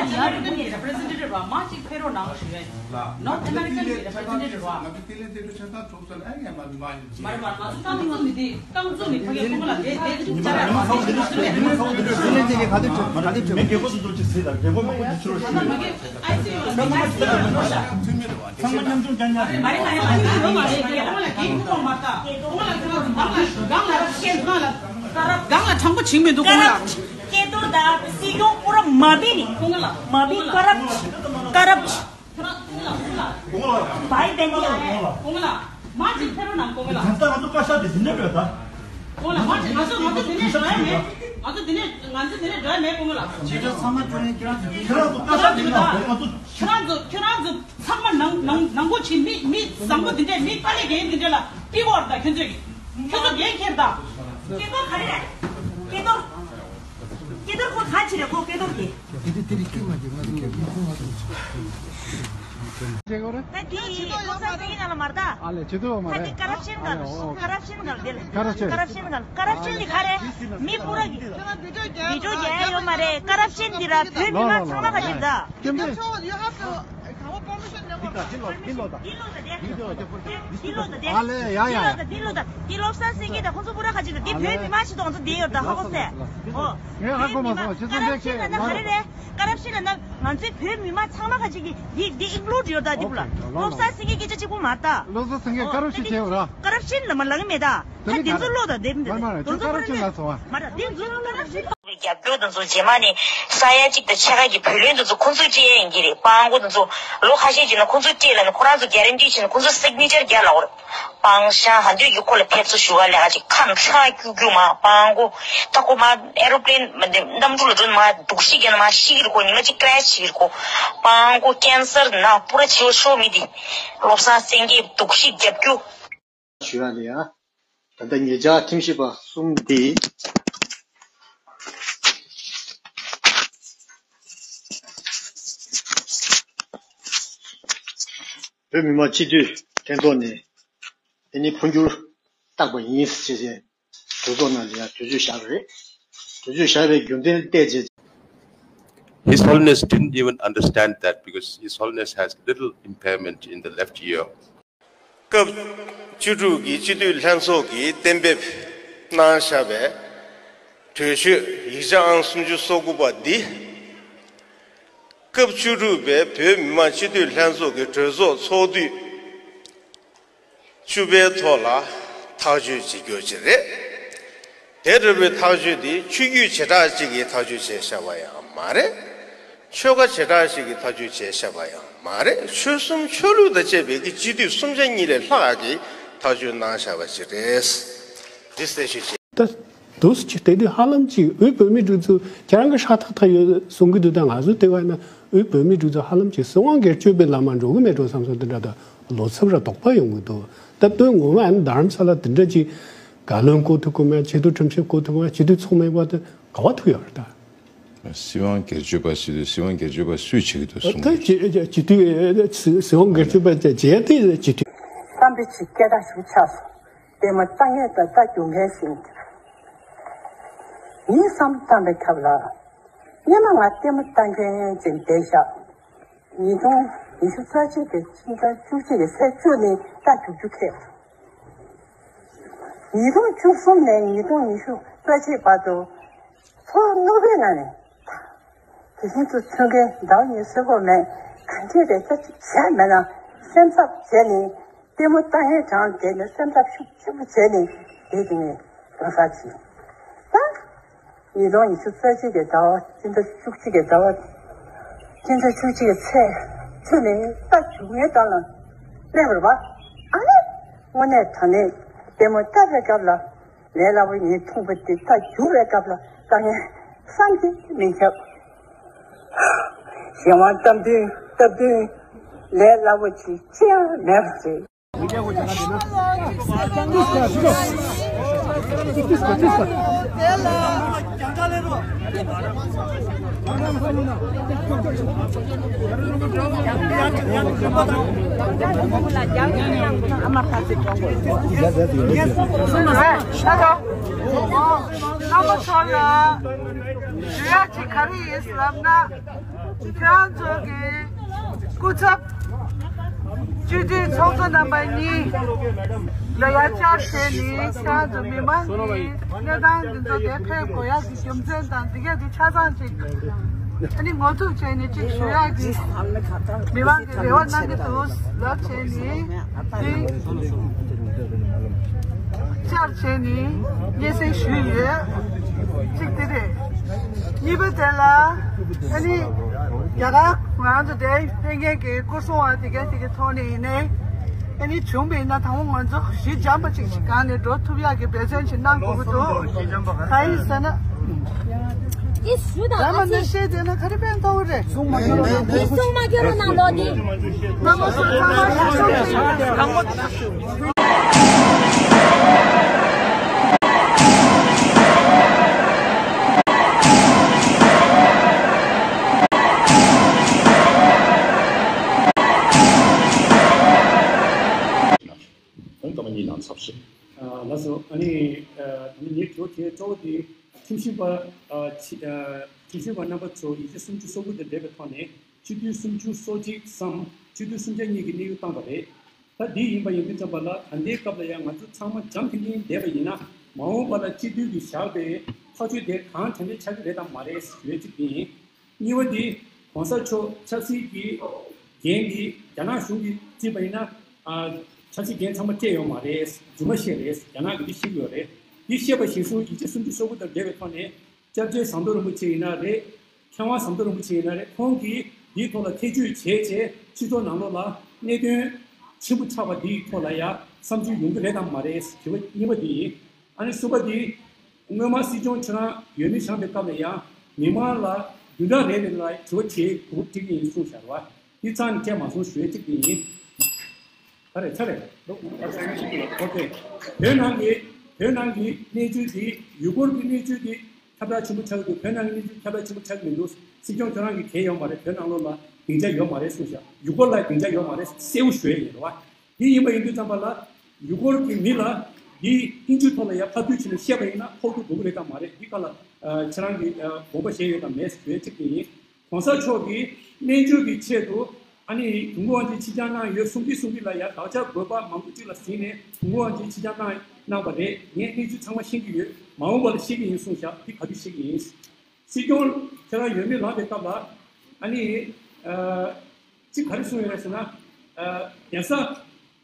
North American representative ར་མ་གཅིག་ཕེབས་རོགས་གནང་ཞུ་ཡ་ཡིན། North American representative ར། མ་རེད་མ་རེད། ང་ཚོ་རྐང་བཙུགས་ནས་དེ་རྐང་བཙུགས་ནས་ཕ་གིར་གཏོང་ག་ལ་དེ་དེ་ཅི་ཅ་ལག་མ་ཚང་དེ་ནས་ཚུར་ལས་དེ་མ་ཚང་དེ་ནས་ཚུར་ལས། དེ་ནས་ག་དེ་བྱོས་ག་དེ་བྱོས། མེ་རྒྱལ་པོ་དེ་ཚོ་ཅིག་ཟེར་ལ་རྒྱལ་པོ་མང་པོ་ཅིག་ཚུར་ལ་ཞུས། ཚང་མ་མཉམ་ཞུགས་རྒྱག་ཉག་སྒང་ལ་དྲང་པོ་བྱིངས་མི་འདུག་ཁོང་ལ། སྐད་གཏོང་དང་སྲིད་སྐྱོང་པུ་ར་མ་བེ་ནི། མ་བེ་ཀ་རབ་ཀ་རབ། བའི་བན་དེ་ཡ། གོང་ལ། མ་གཅིག་ཕེབས་རོགས་གནང་གོང་ལ། ད་ལྟ་ང་ཚོ་བཀའ་ཤག་དེ་འདི་འདྲ་རེད་ད། གོང་ལ་མ་གཅིག་ང་ཚོ་ང་ཚོ་འདི་ནས་འགྲོ་ཡ་མེད། ང་ཚོ་འདི་ནས་ང་ཚོ་འདི་ནས་འགྲོ་ཡ་མེད་གོང་ལ། ཁྱེད་ཚོ་ཚང་མ་ཁྱོད་རང་ཁྱེད་རང་ཚོ་ཁྱེད་རང་ཚོ་བཀའ་ཤག་དེ་ནང་ང་ཚོ། ཁྱེད་རང་ཚོ་ཁྱེད་རང་ཚོ་ཚང་མ་ནང་ནང་ནང་པོ་བྱེད། མི་མི་བཟང་པོ་འདི་འདྲས། མི་དཀའ་ལས་རྒན་འདི་འདྲས་ལ་ཏི་གོ་ར་ད་ཁྱོད་ཚོས་ཀྱི་ཁྱོད་ཚོ་རྒན་ཁྱེར་ད། སྐལ་རྡོར་ག་རེ་རེད། སྐལ་རྡོར། སྐལ་རྡོར་ཁོ་ག་ཅི་རེད། ཁོ་སྐལ་རྡོར་གྱི། དེ་དེ་དེ་རིགས་སྐྱིད་མ་སྐྱིད་ང་ཚོ་ཡོད་མཁན་ཁོ་ང་ཚོ་ཚོ། ད་དེ་བློ་བཟང་སེང་གེ་ནང་ལ་མ་རེད་ད། ཨ་ལས་བྱེད་ཐུབ་པ་མ་ད་རེད། དེ་ཀ་རབ་ཤན་ག་ལ། ཨ་ལས་ཨོ། ཀ་རབ་ཤན་ག་ལ་དེ་ལ། ཀ་རབ་ཤན། ཀ་རབ་ཤན་ག་ལ། ཀ་རབ་ཤན་དེ་ག་རེ། མི་སྤུ་ར་གི་བི་ཌིའོ་རྒྱག་ཡ་ཡོད་མ་རེད། ཀ་རབ་ཤན་དེ་ར་བོད་མི་མང་ཚང་མ་ག་ཅིག་ད། སྐྱོན་མེད། འདི་ལོ་ད་འདི་ལོ་ད། འདི་ལོ་ད་འདི་ལོ་ད་འདི་ལོ་ད་འདི་ལོ་ད། ཨ་ལས་ཡ་ཡ་ཡ། འདི་ལོ་ད་འདི་ལོ་ད། འདི་བློ་བཟང་སེང་གེ་ད་ཁོང་ཚོ་སྤུ་ར་ཁ་ཅིག་ད། འདི་བོད་མི་མང་ཞིག་ཏུ་ང་ཚོ་བསྡད་ཡོད་ད། ཧ་གོ་སོང་། ཨོ། ངས་ཧ་གོ་མ་སོང་། ཁྱེད་ཚོ་འདི་ཀ་རབ་ཤན་ལབ་ན་ག་རེ་རེད། ཀ་རབ་ཤན་ལབ་ན་ང་ཚོའི་བོད་མི་མང་ཚང་མ་ཁ་ཅིག་གིས་འདི་འདི་ཨིག་ནོར་ཡོད་ད། འདི་སྤུ་ར། ཨོ་ཁེ། བློ་བཟང་སེང་གེ་སྐད་ཆ་གཅིག་པོ་མ་ད། བློ་བཟང་སེང་གེ་ཀ་རབ་ཤན་བྱས་ཡོད་ར། ཀ་རབ་ཤན་ལབ་མ་ལབ་གི་མེད་ད། ད་འདི་ཚོ་བློ་ད་འདི་མི་འདུག་འདི་ཚོ་ཀ་རབ་ཤན་ལབ་སོང་ཨ། མ་རེད། འདི་ཚོ་ཀ་རབ་ཤན། རྒྱབ་སྐྱོར་དེ་ཚོ་རྗེས་མ་ནས་ས་ཡ་གཅིག་དང་ཕྱེད་ཀ་གི་བུ་ལོན་དེ་ཚོ་ཁོང་ཚོས་སྤྲད་ཡ་ཡིན་གྱི་རེད། སྤྲང་པོ་དེ་ཚོ་ལོ་ཁ་ཤས་ཅིག་ནང་ཁོང་ཚོས་སྤྲད་ལབ་ནས་ཁོ་རང་ཚོ་གྷ་རན་ཊི་བྱས་ནས་ཁོང་ཚོ་སིག་ནེ་ཅར་རྒྱག་ལབ་པ་རེད། སྤང་ཤང་ཧ་འདོད་ཀྱི་ཁོ་ལ་ཕེབས་བསུ་ཞུ་ག་ལས་ཀ་ཅིག་ཁམས་ཧྲ་ཀྱུ་ཀྱུ་མ་སྤང་པོ། ད་ཁོ་མ་ཨེ་རོ་པི་ལེན་མ་འདི་གནམ་གྲུ་ལ་འགྲོ་ནས་མ་སྡུག་ཤི་རྒྱག་ནས་མ་ཤི་གི་རེད། ཁོ་ཉི་མ་གཅིག་ཀི་རེ་ཤི་གི་རེད། ཁོ་སྤང་པོ་ཀེན་སར་ན་སྤུ་ར་བྱེད་པ་ཤོག་མི་འདི་བློ་བཟང་སེང་གེ་སྡུག་ཤི་རྒྱབ་སྐྱོར། ཞུ་ཡ་ལ་ཡ། ད་ལྟ་ཉེ་ཆར་ཁྲིམས་ཞིབ་པ་གསུམ་དེས་བོད་མི་མང་སྤྱི་འཐུས་ལྷན་ཚོགས་ནས་དེ་ནི་འཕོ་འགྱུར་བཏང་པ་ཡིན་ཞེས་གྲོས་ཚོགས་ནང་ལ་ཡ་གྲོས་ཆོད་བཞག་པ་རེད། གྲོས་ཆོད་བཞག་པའི་རྒྱུ་མཚན་བལྟས་རྗེས། His Holiness didn't even understand that because His Holiness has little impairment in the left ear. སྐབས་བཅུ་དྲུག་གི་སྤྱི་འཐུས་ལྷན་ཚོགས་ཀྱིས་གཏན་འབེབས་གནང་བཞག་པའི་གྲོས་ཆོད་ཡིག་ཆ་ཨང་སུམ་ཅུ་སོ་དགུ་པ་འདི། སྐབས་བཅུ་དྲུག་པའི་བོད་མི་མང་སྤྱི་འཐུས་ལྷན་ཚོགས་ཀྱི་གྲོས་ཚོགས་ཚོགས་དུས་བཅུ་པའི་ཐོག་ལ་ཐག་གཅོད་བྱེད་རྒྱུ་ཅིག་རེད། དེ་འདྲ་བའི་ཐག་གཅོད་འདི་ཆོས་བརྒྱུད་བྱེ་བྲག་ཅིག་གིས་ཐག་གཅོད་བྱས་བཞག་པ་ཡང་མ་རེད། ཆོལ་ཁ་བྱེ་བྲག་ཅིག་གིས་ཐག་གཅོད་བྱས་བཞག་པ་ཡང་མ་རེད། ཆོལ་གསུམ་ཆོས་ལུགས་དང་བཅས་པའི་གི་སྤྱི་འཐུས་གསུམ་ཆ་གཉིས་ལས་ལྷག་གིས་ཐག་གཅོད་གནང་བཞག་པ་ཅིག་རེད། འདི་གསལ་ཞུ་བྱེད། ད་ དུས་ཅི་དེ་དུས་ཧ་ལམ་ཅིག་དབུས་བོད་མིའི་སྒྲིག་འཛུགས་ཁྱེད་རང་གི་ཧྲ་ཐག་ཐག་ཡོད་གསུང་གི་འདུག་ད་ང་ཚོ་དེ་བ་ན་དབུས་བོད་མིའི་སྒྲིག་འཛུགས་ཧ་ལམ་ཅིག་སྲིད་དབང་སྒེར་གཅོད་པའི་ལམ་མ་འགྲོ་གི་མེད་འགྲོ་བསམ་སོང་། དེ་འདྲ་ད་ལོ་ཚབ་ར་དོགས་པ་ཡོང་གི་འདུག་ད་དོན་ངོ་མ་ཨ་ནི་དྷ་རམ་ས་ལ་དེ་འདྲ་ཅིག་བཀའ་བློན་བསྐོ་ཐུབ་ཀྱི་མེད། སྤྱི་འཐུས་ཁྲིམས་ཞིབ་བསྐོ་ཐུབ་ཀྱི་མེད། སྤྱི་འཐུས་ཚོགས་མེད་པ་དེ་ག་བ་ཐུག་ཡོད་རེད་ད། སྲིད་དབང་སྒེར་གཅོད་པ་ཞིག་དུས་སྲིད་དབང་སྒེར་གཅོད་པ་སུས་བྱེད་ཀྱི་འདུག་གསུང་ད་གི། སྤྱི་སྤྱི་འཐུས་སྲིད་དབང་སྒེར་གཅོད་པ་བྱེད་དེ་སྤྱི་འཐུས། བསམ་པའི་ཆེད་སྐད་གྲགས་ཤིག་ཆགས་སོང་། ལྟད་མོ་ལྟ་མཁན་དང་ལྟ་རྒྱུ་མཁན་ཞིག་ཡིན་བསམ་བཏང་པའི་ཐབས་ལ། སྔོན་མ་ང་ལྟད་མོ་ལྟ་མཁན་ཅིག་བསྡད་བཞག་ཉིས་སྟོང་ཉི་ཤུ་རྩ་གཅིག་གི་ཕྱི་ཟླ་བཅུ་གཅིག་གི་ཚེས་བཅུ་ནས་ལྟ་རྒྱུག་རྒྱུ་ཁེལ། ཉིས་སྟོང་བཅུ་གསུམ་ནས་ཉིས་སྟོང་ཉི་ཤུ་རྩ་གཅིག་བར་དུ་ཚོར་རྣོ་པོའི་ངང་ནས། དེ་བཞིན་དུ་མཚོན་མཁན་ཟླ་བ་གཉིས་སྲོད་ཕོག་མེད་གང་ཁྱེད་རེ་ཆ་གཅིག་བྱས་མེད་ན་སེམས་འཚབ་བྱས་ནས་ལྟད་མོ་ལྟ་མཁན་གྲངས་བསྡད་ནས་སེམས་འཚབ་ཤུགས་ཆེན་པོ་བྱས་ནས་བསྡད་དེ་ངས་ལོ་གསར་བྱས། ད་ཉིས་སྟོང་ཉི་ཤུ་རྩ་གཅིག་གི་ཟླ་བ་སྤྱི་ཟླ་བཅུ་གཅིག་གི་ཟླ་བ་སྤྱི་ཟླ་བཅུ་གཅིག་གི་ཚེས་བཅུ་ནས་ལྟ་རྒྱུག་མཁན་གྲངས་ལ་སླེབས་རེད་པ། ཨ་ནི་དངོས་གནས་དྲང་གནས་ལྟད་མོ་ལྟ་བའི་སྐབས་ལ། ལས་སླ་པོ་ཡིན་མཐོང་པ་དེ་ད་རྒྱུག་པའི་སྐབས་ལ་དཀའ་ངལ་བསམ་གྱིས་མི་ཁྱབ། གཞན་དབང་སྟབས་བསྟུན་སྟབས་བསྟུན་ལས་སླ་པོ་ཅིག་ཅི་ཡང་མེད་པ་རེད། རྣམ་པ་ཚོ་ལ་ཞུ་ཡག་ཅིག་ག་རེ་ཡིན་ལབ་ན། ཁྱེད་རང་ཚོ་གི་སྐུ་ཚབ་སྤྱི་འཐུས་ཚོགས་གཙོ་རྣམ་པ་གཉིས་ལ་ཡར་བཅར་བྱས་ནས་ཁྱེད་རང་ཚོ་མི་མང་གི་གནས་སྟངས་འདི་ཚོ་དེ་ཕེབས་དགོས་ཡག་གི་རྒྱུ་མཚན་དང་འདི་ག་དེ་ཆ་ཚང་ཅིག་ཨ་ནི་ངོ་ཐུག་བྱས་ནས་ཅིག་ཞུ་ཡག་གི་མི་མང་གི་རེ་བ་གནང་གི་འདུག་ལབ་བྱས་ནས་དེ་བཅར་བྱས་ནས་སྙན་སེང་ཞུས་ཡོད། གཅིག་དེ་རེད། གཉིས་པ་དེ་ལ་ཨ་ནི་རྒྱ་གར་ང་ཚོ་དེ་ཕེབས་མཁན་གྱི་སྐོར་སྲུང་བ་དེ་ག་དེ་གའི་ཐོག་ནས་ཡིན་ནའི། ཨ་ནི་བྱུང་བ་ཡིན་ན་དང་པོ་ང་ཚོ་གཞི་འགྱམ་པ་ཅིག་ཞིག་སྒང་ནས་འགྲོ་ཐུབ་ཡག་གི་འབད་བརྩོན་ཅིག་གནང་དགོས་ཀྱི་འདུག་གང་ཡིན་ཟེར་ན། འདི་ཞུ་དང་ཨ་ཙི། ད་མ་ནི་བཤད་བསྡད་ན་ག་རེ་ཕན་ཐོགས་རེད། འདི་གསུང་མ་ཁྱོད་རང་ནང་ལོག་འདི། ང་ཚོ་ཚང་མ་ཞུ་ཞུ་ཞུ། ཁོང་ཀ་མ་གཉིས་ནང་ཚབ་ཞིག་ལགས་སོ། ཨ་ནི་ད་ནི་ངའི་དྲི་བ་དེ་གཙོ་བོ་དེ་ཁྲིམས་ཞིབ་པ་ཁྲིམས་ཞིབ་པ་རྣམ་པ་ཚོ་ཡིག་ཆ་སུམ་ཅུ་སོ་དགུ་དང་འབྲེལ་བའི་ཐོག་ནས་སྤྱི་འཐུས་སུམ་ཅུ་སོ་གཅིག་སམ་སྤྱི་འཐུས་སུམ་ཆ་གཉིས་ཀྱི་གནས་དབྱུང་བཏང་བ་རེད། ད་འདི་ཡིན་པ་ཡིན་དུས་ཙམ་པ་ལ་ད་ལྟའི་སྐབས་ལ་ཡང་ང་ཚོ་ཚང་མ་འཇམ་ཐིང་ཐིང་བསྡད་པ་ཡིན་ན་མ་འོངས་པ་ལ་སྤྱི་འཐུས་ཀྱིས་བཞག་པའི་ཐག་གཅོད་དེ་གང་དྲན་དྲན་ཆགས་ཀྱི་རེད་དམ་མ་རེད་ཞུ་ཡས་གཅིག་དེ་ཡིན། གཉིས་པ་དེ་གོང་ས་མཆོག་ཆབ་སྲིད་ཀྱི་འགན་འདི་རྒྱ་ནག་གཞུང་གིས་བརྩིས་པ་ཡིན་ན་ཆབ་སྲིད་འགན་ཚང་མ་སྤྲད་ཡོད་མ་རེད། རྫུན་མ་བཤད་རེད། རྒྱ་ནག་གིས་འདི་བཤད་ཀྱི་ཡོད་རེད། འདི་བཤད་པ་གཞིར་བཟུང་ཡིག་ཆ་སུམ་ཅུ་སོ་དགུ་དང་འབྲེལ་བའི་ཐོག་ནས། སྐྱབས་རྗེ་ཟམ་གདོང་རིན་པོ་ཆེ་ཡིན་ན་རེད། མཁས་དབང་ཟམ་གདོང་རིན་པོ་ཆེ་ཡིན་ན་རེད། ཁོང་གིས་འདིའི་ཐོག་ལ་ཐེ་བྱུས་བྱས་བྱས་སྤྱི་ཚོགས་ནང་ལོགས་ལ་གནད་དོན་ཆེན་པོ་ཆགས་པ་འདིའི་ཐོག་ལ་ཡང་བསམ་ཚུལ་ཡོང་གི་རེད་དམ་མ་རེད་དྲི་བ་གཉིས་པ་འདི་ཡིན། ཨ་ནི་གསུམ་པ་འདི་སྔོན་མ་སྲིད་སྐྱོང་ཁྱེད་རང་འོས་མི་བཞེངས་པའི་སྐབས་ལ་ཡང་མི་མང་ལ་བདུན་ཕྲག་རེ་རེ་ལ་དྲི་བ་དྲིས་དགོས་དྲི་གི་ཡིན་གསུངས་བཞག་རེད་བ། འདི་རྩ་ནས་སྤྲད་མ་སོང་ཞུ་ཡས་གཅིག་དེ་ཡིན། ད་རེད་ཚར་རེད། ཨོ་ཁེ། བོད་ནང་གི་བོད་ནང་གི་གནས་ཚུལ་དེ་ཡུལ་སྐོར་གྱི་གནས་ཚུལ་དེ་ཁྱབ་བསྒྲགས་ཆེན་པོ་ཆགས་ཀྱི་འདུག་བོད་ནང་གི་གནས་ཚུལ་ཁྱབ་བསྒྲགས་ཆེན་པོ་ཆགས་ཀྱི་མི་འདུག་སྲིད་སྐྱོང་ཁྱོད་རང་གི་གལ་ཡོད་མ་རེད། བོད་ནང་ལོགས་ལ་སྡིངས་ཆ་ཡོད་མ་རེད་གསུངས་ཤག་ཡུལ་སྐོར་ལ་སྡིངས་ཆ་ཡོད་མ་རེད་གསལ་པོ་ཞུ་ཡས་ཡིན་རེད་བ། དེ་ཡིན་པ་ཡིན་དུས་ཙམ་པ་ལ་ཡུལ་སྐོར་གྱི་མི་ལ་འདི་ཨིན་ཇིའི་ཐོག་ལ་ཡ་ཕབ་བསྒྱུར་བྱས་ནས་བཤད་པ་ཡིན་ན་ཕོག་ཐུག་འགྲོ་གི་རེད་དམ་མ་རེད། འདི་སྒང་ལ་ཁྱེད་རང་གིས་དགོངས་པ་བཞེས་ཡོད་དམ་མེད་ཞུ་ཡས་གཅིག་དེ་ཡིན། གོང་ས་མཆོག་གིས་སྨན་བཅོས་ཀྱི་ཆེད་དུ་ཨ་ནི་དུས་འཁོར་དབང་ཆེན་ཕྱིར་འགྱངས་གནང་ཡོད་གསུང་གི་གསུང་གི་ལ་ཡ་བདག་ཅག་དགོས་པ་མང་པོ་ཅིག་ལ་གཟིགས་ནས་དུས་འཁོར་དབང་ཆེན་ཕྱིར་འགྱངས་གནང་གནང་བ་རེད། ངས་གནས་ཚུལ་ཚང་མ་ཤེས་ཀྱི་ཡོད། མ་འོངས་པ་ལ་ཤེས་ཀྱི་ཡིན་གསུངས་ཤག་འདི་ག་དུས་ཤེས་ཀྱི་ཡིན། སྲིད་སྐྱོང་ཁྱེད་རང་འོས་མི་ལངས་པའི་སྐབས་ལ་ཨ་ནི་ཨ་གཅིག་ག་རེ་གསུངས་ཡོད་རེད་ཟེར་ན། ཨ་གདན་ས་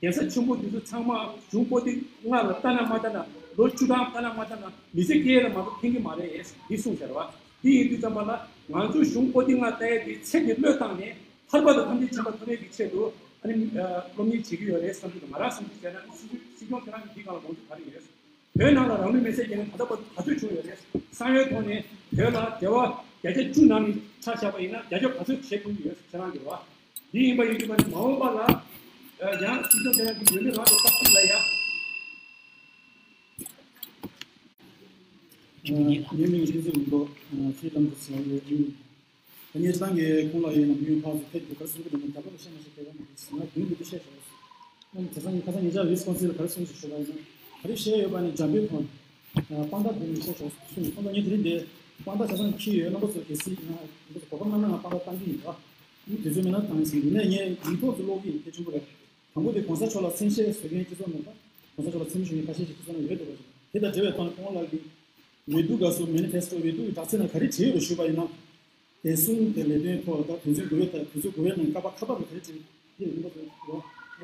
གདན་ས་ཆེན་པོ་འདི་ཚོ་ཚང་མ་གཞུང་པོ་ཏི་ལྔ་ལ་ལྟ་ན་མ་ལྟ་ན་ལོ་བཅུ་གྲངས་ལྟ་ན་མ་ལྟ་ན་མི་ཚེ་སྐྱེལ་ལ་མ་གཏོགས་ཕན་གྱི་མ་རེད་འདི་གསུངས་ཤག་རེད་བ། འདི་ཡིན་དུས་ཙམ་པ་ལ་ང་ཚོ་གཞུང་པོ་ཏི་ལྔ་ལྟ་ཡ་འདི་ཚེ་འདི་བློས་བཏང་ནས་ཐར་པ་དང་ཐམས་ཅད་མཁྱེན་པ་ཐོབ་ཡས་ཀྱི་ཆེད་དུ་ཨ་ནི་སློབ་གཉེར་བྱེད་ཀྱི་ཡོད་རེད་བསམ་གྱི་འདུག་ང་རང་བསམ་ཚུལ་བྱས་ན་སྲིད་སྐྱོང་ཁྱེད་རང་གི་འདི་སྒང་ལ་དགོངས་ཚུལ་ག་རེ་ཡོད། བོད་ནང་ལ་རང་ལུས་མེར་སྲེག་བརྒྱབ་མཁན་ད་ལྟ་བར་ག་ཚོད་བྱུང་ཡོད་རེད། བསམ་ཡོད་ཐོག་ནས་བོད་ལ་འབྲེལ་བ་བརྒྱ་ཆ་བཅུ་ནང་ནས་ཆ་བཞག་པ་ཡིན་ན་བརྒྱ་ཆ་ག་ཚོད་བྱེད་ཐུབ་ཀྱི་ཡོད་ཁྱེད་རང་གི་རེད་བ། འདི་ཡིན་པ་ཡིན་དུས་མ་ནི་མ་འོངས་པ་ལ་ཡང་སྲིད་སྐྱོང་ཁྱེད་རང་གི་འོས་མི་རང་གི་སྐབས་ཤིག་ལ་ཡང་། ངའི་མིང་བསྟན་འཛིན་ལྷུན་པོ། ཚེ་ལམ་དུ་ཟེར་བའི་མིང་། ངས་ཏང་གི་ཁོང་ལ་ཡིན་ན་མི་ཡོད་ཕར་ཚུར་ཕེབས་ཏེ་ག་རེ་གསུང་གི་འདུག་ན་རྒྱ་གར་ལ་བཤད་མ་ཤེས་ཁྱད་པར་མ་རེད་ཟེར་ན་དུང་གི་འདུ་བཤད་ཤོག་ཨ་ནི་དེང་སང་ཉིན་ཁ་སང་ཉེ་ཆར་ཝི་སི་ཀོན་སིན་ལ་ག་རེ་གསུངས་ཞེས་ཞུས་པ་ཡིན་ན། ག་རེ་བཤད་ཡོད་པ་ནི་འཇམ་པོའི་ཐོག་ནས་དཔང་རྟགས་འདི་ནས་བཤད་ཤོག་གསུངས། ཁོང་ཚོ་ངས་དེ་རིང་འདིར་དཔང་རྟགས་ཆ་ཚང་འཁྱེར་ཡོད། རྣམ་པ་ཚོ་གལ་སྲིད་ཡིན་ན་ཁོང་ཚོ་གོ་སྐབས་གནང་ན་ང་དཔང་རྟགས་བཏང་གི་ཡིན་པ། ཨ་ནི་དུས་ཚོད་མེད་ན་བཏང་ཡིན་ཟེར། ཡིན་ནའི་ངས་ཡིག་ཐོག་ཏུ་ཀློག་གི་ཡིན། གལ་ཆེན་པོ་རེད། དང་པོ་དེ་གོང་ས་མཆོག་ལ་མཚན་ཤས་བཟོ་མཁན་སྤྱི་ཚོགས་ནང་དང་། གོང་ས་མཆོག་ལ་མཚན་སྨད་ཞུ་མཁན་ཁ་ཤས་ཤིག་སྤྱི་ཚོགས་ནང་ཡོད་འདུག་པ་ཞིག་དེ་དང་འབྲེལ་བའི་ཐོག་ནས་ཁོང་ལགས་ཀྱིས་འོས་བསྡུ་སྐབས་སུ་མེ་ནི་ཕེ་སི་ཊོ་འོས་བསྡུ་གི་དྲ་ཚིགས་ནང་ག་རེ་བྲིས་ཡོད་རེད་ཞུས་པ་ཡིན་ན། བདེ་སྲུང་གི་ལས་དོན་ཐོག་ལ་ད་དོན་ཚན་དགུ་པའི་ཐོག་དོན་ཚན་དགུ་པའི་ནང་ཀ་པ་ཁ་པ་ལ་ག་རེ་བྲིས་འདི་ཡིན་པ་དང་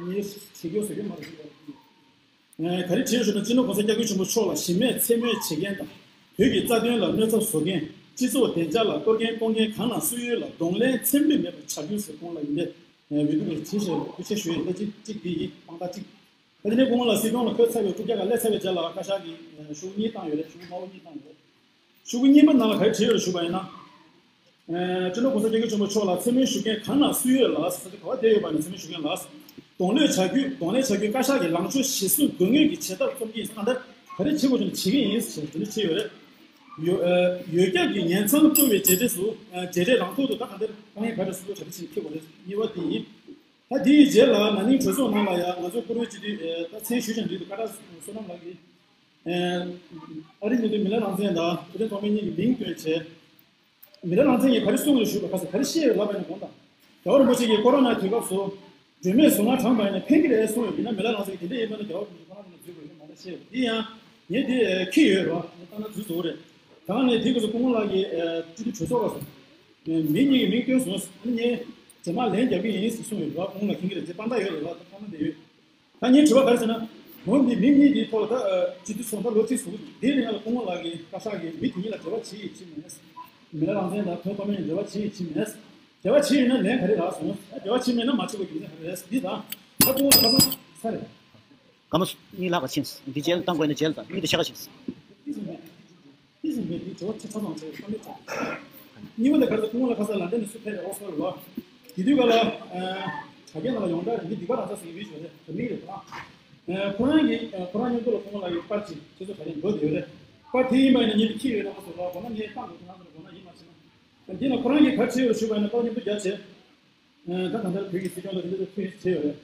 ངས་བྲིས་རྒྱུ་བཟོ་རྒྱུ་མ་རེད་ཞུས་པ་ཡིན། ག་རེ་བྲིས་ཡོད་ཞུ་ན། སྤྱི་ནོར་གོང་ས་སྐྱབས་མགོན་ཆེན་པོ་མཆོག་ལ་གཞི་མེད་མཚན་སྨོད་བྱེད་མཁན་དང་། བོད་ཀྱི་རྩ་དོན་ལ་གནོད་འཚེ་བཟོ་མཁན། སྤྱི་ཚོགས་བདེ་འཇགས་ལ་གཏོར་སྐྱོན་གཏོང་མཁན་གང་ལ་སུ་ཡོད་ལ་གདོང་ལེན་ཚད་མེད་མེད་པ་བྱ་རྒྱུ་ཟེར་ཁོང་ལ་ཡིན་པས། འོས་བསྡུ་ལས་བྱེད་ཞེས་སྐུལ་ཆ་ཞུ་ཡས་ལས་གཅིག་གཅིག་འདི་ཡིན། དཔང་རྟགས་གཅིག་ད་དེ་ནས་སྐུ་ངོ་ལགས་སྲིད་སྐྱོང་ལ་བསྐོས་ཚར་བའི་དྲུག་བརྒྱ་ག་སླེབས་ཚར་བའི་རྗེས་ལ་བཀའ་ཤག་གིས་ཤོག་གུ་གཉིས་བཏང་ཡོད་རེད། ཤོག་གུ་དམར་པོ་གཉིས་བཏང་ཡོད་རེད། ཤོག་གུ་གཉིས་པ་ནང་ལ་ག་རེ་བྲིས་ཡོད་རེད་ཞུས་པ་ཡིན་ན། སྤྱི་ནོར་གོང་ས་སྐྱབས་མགོན་ཆེན་པོ་མཆོག་ལ་མཚན་སྨད་ཞུ་མཁན་གང་ལ་སུ་ཡོད་ལ་ཟེར་ཏེ་ག་བ་བསྡད་ཡོད་པ་ནི་མཚན་སྨད་ཞུ་མཁན་ལ། གདོང་ལེན་བྱ་རྒྱུ་གདོང་ལེན་བྱ་རྒྱུའི་བཀའ་ཤག་གི་ལངས་ཕྱོགས་གཞིར་བཟུང་དགོས་ངེས་ཀྱི་བྱེད་ཐབས་རྩོམ་གྱི་ཡིན་ཟེར། གང་ལྟར་ག་རེ་བྱེད་དགོས་ཀྱི་ན་བྱེད་ཀྱི་ཡིན་ཟེར་དེ་འདྲ་བྲིས་ཡོད་རེད། ཡོ་ཨ་ཡོ་རྒྱབ་ཀྱི་ཉེན་མཚང་བཏོན་པའི་རྗེས་འབྲས་སུ་ཨ་རྗེས་འབྲས་ལངས་ཐོག་ཏུ་ད་གང་ལྟར་དཀའ་ངལ་ག་རེ་སོ་སོ་གྲ་སྒྲིག་བྱེད་ཀྱི་ཡོད་རེད། གཉིས་པ་དེ་ཡིན། ད་དེའི་རྗེས་ལ་ན་ནིང་གྲོས་ཚོགས་ནང་ལ་ཡང་ང་ཚོ་བཀུར་འོས་སྤྱི་འཐུས་ཨ་ད་མཚན་ཞུས་ཀྱང་འགྲིག་འདུག་བཀའ་ཁྲ་བསོད་ནམས་ལགས་ཀྱིས་ཨ་རིག་ནུས་མཐུ་མི་ལ་རང་བཙན་དང་བོད་དོན་ཚོགས་པ་གཉིས་ཀྱི་མིང་བཏོན་བྱས། མི་ལ་རང་བཙན་གྱིས་ག་རེ་གསུངས་ཡོད་ཞུས་པ་ཁ་སང་ག་རེ་བཤད་ཡོད་ལབ་པ་ཡིན་ན། དགོངས་དག་རྒྱལ་བ་རིན་པོ་ཆེ་གིས་ཀོ་རོ་ན་དུས་སྐབས་སུ་སྒྲོལ་མའི་གཟུངས་སྔགས་བགྲངས་པ་ཡིན་ན་ཕན་གྱི་རེད་གསུངས་ཡོད། ཡིན་ན་མི་ལ་རང་བཙན་གྱིས་དེ་འདྲ་ཡིན་པ་ན་རྒྱལ་བ་རིན་པོ་ཆེ་ཁོ་རང་གིས་ནི་བརྗོད་དགོས་ཡོད་མ་རེད་བཤད་ཡོད། འདི་ཡང་ངས་འདི་ཁྱི་ཡོད་རེད་བ། ངས་ལྟ་ན་འཛུལ་བཟོ་གི་རེད། ད་ནས་དེ་སྐབས་སུ་སྐུ་ངོ་ལགས་ཀྱིས་སྤྱི་འཐུས་གྲོས་ཚོགས་སྐབས་སུ་མི་གཉིས་ཀྱི་མིང་བཏོན་སོང་། ཨ་ནི་ངས་རྗེས་མ་ལན་རྒྱག་གི་ཡིན་ཟེར་གསུངས་ཡོད་རེད་བ། སྐུ་ངོ་ལགས་མཁྱེན་གྱི་རེད། དེ་དཔང་རྟགས་ཡོད་རེད་བ། ད་དཔང་རྟགས་དེ་ཡོད། ད་ངའི་དྲི་བ་ག་རེ་ཟེར་ན། འོ་འདི་མི་གཉིས་འདིའི་ཐོག་ལ་ད་སྤྱི་འཐུས་ཚོགས་ད་ལོ་གཅིག་ཟུར་འདིའི་རིང་ལ་སྐུ་ངོ་ལགས་ཀྱིས་བཀའ་ཤག་གིས་མི་དེ་གཉིས་ལ་འབྲེལ་བ་བྱེད་ཡིན་བྱེད་མེད། མི་ལ་རང་བཙན་དང་བོད་ཕ་མའི་འབྲེལ་བ་བྱེད་ཡིན་བྱེད་མེད། འབྲེལ་བ་བྱེད་ཡིན་ན་ལན་ག་རེ་རག་སོང་། འབྲེལ་བ་བྱེད་མེད་ན་མ་བྱེད་དགོས་ཀྱི་ཡིན་ན་ག་རེ་རེད། འདི་དང་ད་སྐུ་ངོ་ལགས་ཁ་སང་ས་རེད། སྐར་མ་གཉིས་ལྷག་པ་ཕྱིན། འདི་རྗེས་ལ་བཏང་དགོས་ན་རྗེས་ལ་བཏང་། མི་དེ་ཤ་ཁ་ཕྱིན། ཏི་སིམ་པའི་འདི་དྲི་བ་ཆ་ཚང་ཚང་བྱས་བསམ་མེད་ཚང་། གཉིས་པ་དེ་ག་རེ་ཟེར། སྐུ་ངོ་ལགས་ཁ་སང་ལན་ཌན་ནས་སུ་ཕེབས་རེད། ཨོག་སི་ཕོར་ལ། དེ་དུས་ག་ལ་ཨ་དྲ་རྒྱའི་ནང་ལ་ཡོངས་གྲགས་རེད། འདི་སྡིག་པ་རང་ཚ་ཟེར་གྱི་མི་ཞིག་རེད། དྲ་མིག་རེད་ད། ཨ་ཁོ་རང་གིས་ཨ་ཁོ་རང་མཉམ་དུ་ལ་སྐུ་ངོ་ལགས་ཀྱི་པར་ཅིག་ཁྱེད་ཚོ་དྲ་རྒྱ་འགྲོ་བསྡད་ཡོད་རེད། པར་དེ་ཡིན་པ་ཡིན་ན་ངེད་ཀྱི་ཁྱི་ཡོད་ན་མ་སོང་ལ་དགོངས་ན་ངས་བཏང་དགོས་ཁོ་རང་ཚོ་ལ་དགོངས་ན་ཡིན་མ་བྱེད་ན། ཨ་འདི་ན་ཁོ་རང་གིས་ག་རེ་བྱས་ཡོད་རེད་ཞུས་པ་ཡིན་ན་པར་མཉམ་དུ་རྒྱག་བྱས། ཨ་ད་གང་ལྟར་བོད་ཀྱི་སྲིད་སྐྱོང་ལ་དེ་འདྲ་ཚོ་ཐུགས་ཡིད་ཆེས་ཡོད་རེད།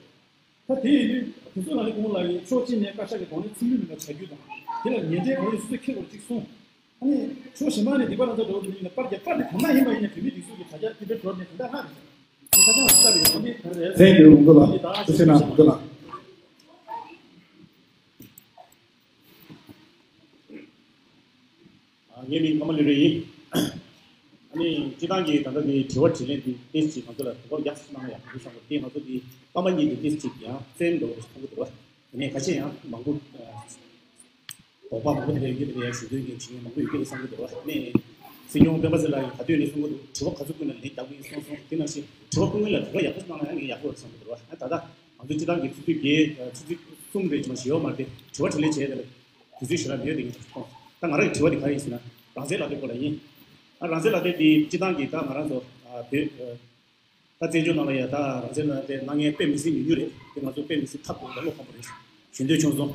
ད་དེ་ཡིན་དུས་དེ་ཚོ་ལ་ནི་སྐུ་ངོ་ལགས་ཀྱིས་ཕྱོགས་གཅིག་ནས་བཀའ་ཤག་གི་གདོང་ལེན་ཚུལ་མིན་མིན་པ་བྱ་རྒྱུ་དང་། དེ་ལ་ངན་འབྲས་ག་རེ་སོ་སོས་འཁྱེར་དགོས་གཅིག་གསུངས། ཨ་ནི་ཕྱོགས་གཞན་པ་ནས་སྡིག་པ་རང་ཚ་འགྲོ་བ་དེ་ཡིན་ན་པར་རྒྱག་པར་དེ་གང་ལ་ཡིན་པ་ཡིན་ན་བོད་མི་སྒྲིག་འཛུགས་ཀྱི་དྲ་རྒྱ་དེ་འདྲ་འགྲོ་ནས་དེ་འདྲ་ལྷག་རེད། དེ་ཁ་ཚང་ལ་ལྟ་བའི་ཡོང་འདི་ག་རེ་རེད། ཚེ་འདིར་མང་པོ་ལ་ཐུགས་རྗེ་གནང་། མང་པོ་ལ། ངའི་མིང་ཀརྨ་ལི་རེ་ཡིན། ཨ་ནི་སྤྱི་བཏང་གི་ད་ལྟ་འདི་དྲི་བ་དྲིས་ལན་འདི་ཏོག་ཙམ་ང་ཚོ་ལ་དོ་ཁུར་ཡག་ཙམ་གནང་ན་ཡག་པོ་འདུག་བསམ་གི་འདུག་དེ་ང་ཚོ་འདི་སྐར་མ་གཉིས་འདི་ཏོག་ཙམ་ཅིག་ཡང་རྩེན་འགྲོ་གི་མཐོང་གི་འདུག་བ། དེ་ནས་ཁ་ཤས་ཡང་མང་པོ་དོགས་པ་མང་པོ་དེ་འདྲ་ཡོད་ཀྱི་རེད། ཡང་ཞུ་འདོད་ཀྱི་བྱེད་མཁན་མང་པོ་ཡོད་ཀྱི་རེད་བསམ་གི་འདུག་བ། དེ་ནས་སྲིད་སྐྱོང་སྤེན་པ་ཚེ་ལགས་ཀྱིས་ག་དུས་ནས་གསུང་གི་འདུག་དྲི་བ་ག་ཚོད་བཀོད་ན་ལན་རྒྱག་གི་ཡིན་གསུངས་སོང་། དེ་ནང་བཞིན་དྲི་བ་བཀོད་མཁན་ལ་དོ་ཁུར་ཡག་པོ་གནང་ན་ཡང་ངས་ཡག་པོ་རེད་བསམ་གི་འདུག་བ། ད་ལྟ་ང་ཚོ་སྤྱི་བཏང་གི་ཆུ་ཚོད་བརྒྱད་ཆུ་ཚོད་གསུམ་རེ་ཅིག་མ་ཞིག་ཡོད་མ་རེད། དྲི་བ་དྲིས་ལན་བྱས་ཏེ་དུས་ཚོད་ཞེ་དྲག་མི་ཡོད་དེ་ངས་མཐོང་། ད་ང་རང་གི་དྲི་བ་དེ་ག་རེ་ཡིན་ཟེར་ན། རང་བཙན་ལག་དེབ་སྐོར་ལ་ཡིན། ཨ་རང་བཙན་ལག་དེབ་དེ་སྤྱི་བཏང་གི་ད་ང་རང་ཚོ་ཨ་བོད་ཨ་ད་བཙན་བྱོལ་ནང་ལ་ཡ་ད་རང་བཙན་ལག་དེབ་གནང་མཁན་དཔེ་མི་སྲིད་ཉུང་ཉུང་རེད། དེ་ང་ཚོ་དཔེ་མི་སྲིད་ཐབས་དགོས་ད་བློ་ཁོམ་པོ་རེད། ཞུ་འདོད་བྱུང་སོང་།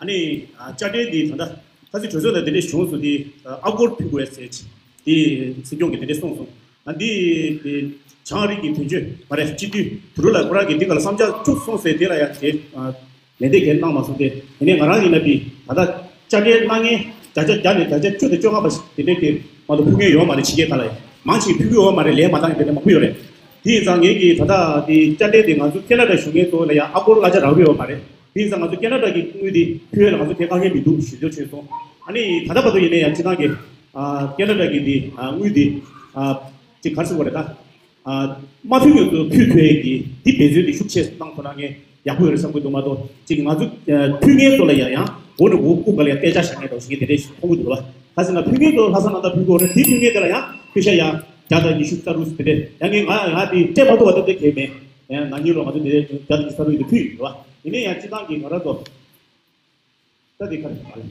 ཨ་ནི་ཨ་དཔྱ་ཁྲལ་འདི་ད་ལྟ་ཁ་སང་གྲོས་ཚོགས་ནང་དེ་འདྲས་བྱུང་སོང་། དེ་ཨ་སྒོར་ཕུལ་དགོས་ཟེར་དེ་སྲིད་སྐྱོང་གིས་དེ་འདྲས་གསུངས་སོང་། ཨ་འདི་དེ་བྱང་རིགས་ཀྱི་དོན་གཅོད་མ་རེད། སྤྱི་འཐུས་དུ་རུ་ལ་ཁོ་རང་གིས་འདི་ག་ལ་བསམ་འཆར་བཅུག་སོང་ཟེར་དེ་ལ་ཡང་དེ་ཨ་ལན་འདེབས་གལ་གནང་མ་སོང་སྟེ། དེ་ནས་ང་རང་ཡིན་ན་དེ་ད་ལྟ་དཔྱ་ཁྲལ་གནང་མཁན་བརྒྱ་ཆ་བརྒྱ་ནས་བརྒྱ་ཆ་བཅུ་དང་བཅོ་ལྔ་པ་ཞིག་དེ་འདྲས་དེ་མ་གཏོགས་ཕུལ་མཁན་ཡོད་མ་རེད། ཕྱི་རྒྱལ་ཁག་ལ་ཡང་མང་ཆེ་ཕུལ་གྱི་ཡོད་མ་རེད། ལན་མ་བཏང་མཁན་དེ་འདྲས་མང་པོ་ཡོད་རེད། དེ་ཡིན་ཙང་ངེད་ཀྱིས་ད་ལྟ་དེ་དཔྱ་ཁྲལ་དེ་ང་ཚོ་ཁེ་ན་ཌ་བཞུགས་མཁན་ཚོ་ལ་ཡང་ཨ་སྒོར་གླ་ཆ་རག་གི་ཡོད་མ་རེད། དེ་ཡིན་ཙང་ང་ཚོ་ཁེ་ན་ཌ་གི་དངུལ་དེ་ཕུལ་ཡས་ལ་ང་ཚོ་དེ་དཀའ་ངལ་མི་འདུག་ཞུ་འདོད་བྱུང་སོང་། ཨ་ནི་ད་ལྟ་བར་དུ་ཡིན་ན་ཡང་སྤྱི་བཏང་གི་ཨ་ཁེ་ན་ཌ་གི་དེ་ཨ་དངུལ་དེ་ཨ་ཅིག་ག་རེ་ཟེར་དགོས་རེད་ད། ཨ་མ་ཕུལ་མཁན་ཚོ་ཕུལ་ཐུབ་ཡས་ཀྱི་དེ་འབད་བརྩོན་དེ་ཤུགས་ཆེ་གནང་ཐུབ་ན་ངས་ཡག་པོ་ཡོད་རེད་བསམ་གྱི་འདུག་མ་གཏོགས་ཅིག་ང་ཚོ་ཨ་ཕུལ་མཁན་ཚོ་ལ་ཡང་ཡང་མགོ་ནས་མགོ་དབུ་ག་ལ་ཡང་སྐད་ཆ་བཤད་མཁན་འདྲ་བོ་ཞིག་གིས་དེ་འདྲས་ཤིག་མཐོང་གི་འདུག་ལ། ག་ཟེར་ན་ཕུལ་མཁན་ཚོ་ལྷག་བསམ་རྣམ་དག་ཕུལ་དགོས་རེད། དེ་ཕུལ་མཁན་དེ་ལ་ཡང་ཕུལ་ཤ་ཡང་བརྒྱ་དང་ཉི་ཤུ་རྩ་དྲུག་དེ་འདྲས་ཡང་ངས་ང་ང་དེ་སྤྲད་མ་ཐུབ་པ་ད་དེ་གལ་མེད། ཡང་ན་ནིང་ལོ་ང་ཚོ་དེ་བརྒྱ་དང་ཉི་ཤུ་རྩ་དྲུག་དེ་ཕུལ་ཡིན་རེད་བ། ཡིན་ནའི་ཡང་སྤྱི་བཏང་གི་ང་རང་ཚོ། ད་དེ་ག་རེ་མ་རེད།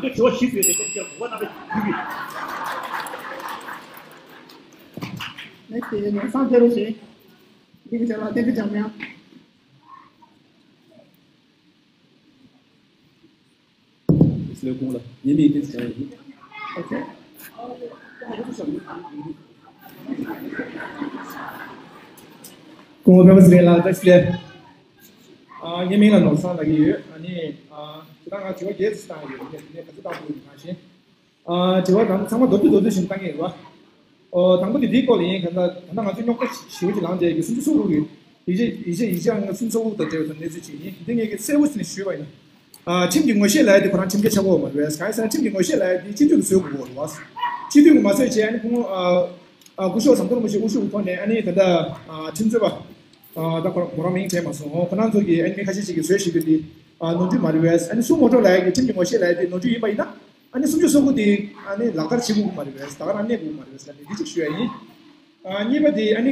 ང་ཚོས་དྲི་བ་བཞི་བཟོས་ཏེ་སྐད་ཆ་བཤད་ལ་ངོ་རྒོལ་གནང་བའི་དུས་ཀྱི། ནེག་སི་ཊི་དེ་ནས་སང་ཕེ་རོ་ཞིག་འདི་གི་ཆ་ལ་བསྟན་འཛིན་འཇམ་དབྱངས། ལས་ཁུངས་ལ་ཉེས་མིང་ཏིས་ཀྱང་ཡིན། ཨོ་ཁེ། སྐུ་ངོ་སྤེན་པ་ཚེ་རིང་ལགས་བཀྲ་ཤིས་བདེ་ལེགས། ཨ་ངའི་མིང་ལ་ནོར་བཟང་ལབ་ཀྱི་ཡོད། ཨ་ནི་ཨ་ད་ལྟ་ང་དྲི་བ་བརྒྱད་ཙམ་བཏང་ཡོད། ངས་དེ་ནས་ག་ཚོད་བཏང་ཐུབ་ཡོད་ནང་བཞིན། ཨ་དྲི་བ་དང་ཚང་མ་མདོར་བསྡུས་མདོར་བསྡུས་ཤིག་བཏང་གི་ཡིན་པ། ཨོ་དང་པོ་དེ་འདིའི་སྐོར་ལ་ཡིན། གང་ལྟར་ད་ལྟ་ང་ཚོའི་རྙོག་དྲ་ཞེ་པོ་ཅིག་ལངས་བསྡད་ཀྱི་སུམ་ཅུ་སོ་དགུ་གི་ཡིག་ཆ་ཡིག་ཆ་ཡིག་ཆ་ང་སུམ་ཅུ་སོ་དགུ་དང་འབྲེལ་བའི་གནས་ཚུལ་ཅིག་ཡིན། འདི་ངས་ཀྱི་གསལ་པོ་ཞིག་ནས་ཞུས་པ་ཡིན། ཨ་ཁྲིམས་ཀྱི་ངོ་ཤེས་ལབ་ཡ་དེ་ཁོ་རང་ཁྲིམས་འགལ་ཆགས་ཀྱི་ཡོད་མ་རེད་པས། གང་ཡིན་ཟེར་ན་ཁྲིམས་ཀྱི་ངོ་ཤེས་ལབ་ཡ་དེ་སྤྱི་འཐུས་ཀྱིས་བཟོས་དགོས་ཀྱི་ཡོད་རེད་པ། སྤྱི་འཐུས་ཀྱིས་མ་བཟོས་བྱས་ཨ་ནི་ཁོང་ཨ་ཨ་སྐུ་ཞབས་ཟམ་གདོང་རིན་པོ་ཆེ་དབུ་བཞུགས་ཐོག་ནས་ཨ་ནི་ད་ལྟ་ཨ་ཁྲིམས་རྩོད་པ། ཨ་ད་ཁོ་ཁོ་རང་མིང་བྲིས་མ་སོང་། ཁོ་རང་ཚོ་གིས་ཨ་ནི་མི་ཁ་ཤས་ཤིག་གིས་བཟོས་བཞག་རྒྱུ་དེ་ཨ་ནོར་འཁྲུལ་མ་རེད་པས། ཨ་ནི་སུ་ངོ་སྤྲོད་ལབ་ཡ་གི་ཁྲིམས་ཀྱི་ངོ་ཤེས་ལབ་ཡ་དེ་ནོར་འཁྲུལ་ཡིན་པ་ཡིན་ན་ཨ་ནི་སུམ་ཅུ་སོ་དགུ་དེ་ཨ་ནི་ལག་བསྟར་བྱེད་དགོས་ཀྱི་མ་རེད་པས། ད་ག་རང་གནས་དགོས་ཀྱི་མ་རེད་པས་ལབ་ནས་འདི་གཅིག་ཞུ་ཡ་ཡིན། ཨ་གཉིས་པ་དེ་ཨ་ནི།